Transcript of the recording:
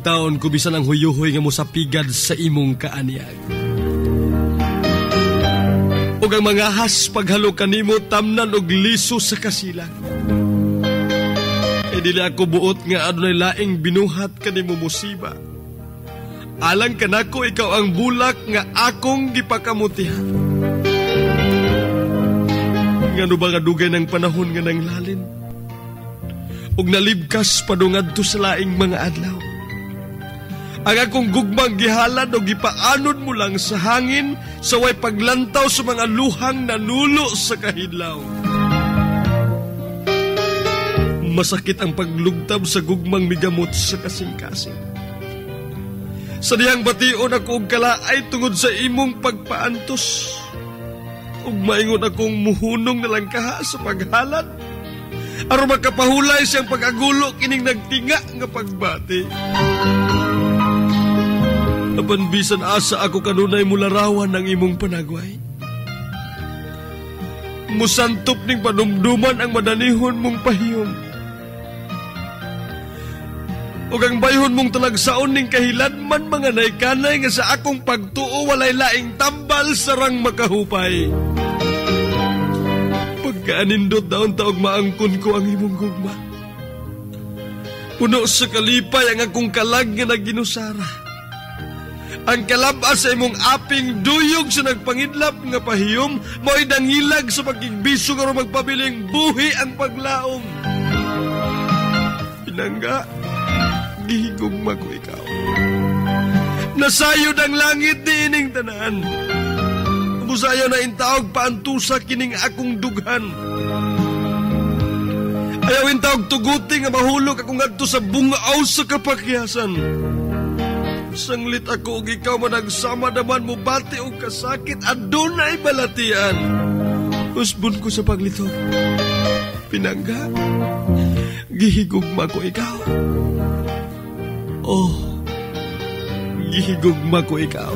Pangitaon ko bisan ang huyuhoy nga mosapigad sa imong kaanyag. Ug ang mga has paghalo kanimo tamnan og liso sa kasilag. E dili ako buot nga adunay laing binuhat kanimo musiba. Alang kanako, ikaw ang bulak nga akong gipakamutihan. Ngano ba nga dugay ng panahon nga nanglalin? Ug nalibkas padungadto sa laing mga adlaw. Ang akong gugmang gihalad o gipaanod mo lang sa hangin sa way paglantaw sa mga luhang nanulo sa kahidlaw. Masakit ang paglugtab sa gugmang migamot sa kasing-kasing. Sa dihang bation ako og kalaay tungod sa imong pagpaantos. Ug maingon akong muhunong na lang kaha sa paghalad aron makapahulay siyang pag-agulo kining nagtinga nga pagbati. Apan bisan asa ako kanunay mularawan ng imong panagway. Musantop ning padumduman ang madanihon mong pahiyom. Ug ang bayhon mong talagsaon ning kahiladman mga naykanay nga sa akong pagtuo walay laing tambal sarang makahupay. Pagkaanindot daon taog maangkon ko ang imong gugma. Puno sa kalipay ang akong kalag nga naginusara. Ang kalab-a sa imong aping duyog sa nagpangidlap nga pahiyom mao'y dangilag sa pagkigbiso aron magpabiling buhi ang paglaom. Pinangga, gihigugma ko ikaw. Nasayod ang langit niining tanan. Musayaw na intawag paantusa kining akong dughan. Ayaw intawag tuguti nga mahulog akong ngadto sa bungaw sa kapakyasan. Sanglit ako ug ikaw managsama naman mo bati og kasakit adunay balatian. Usbon ko sa paglitok. Pinangga, gihigugma ko ikaw. Oh, gihigugma ko ikaw.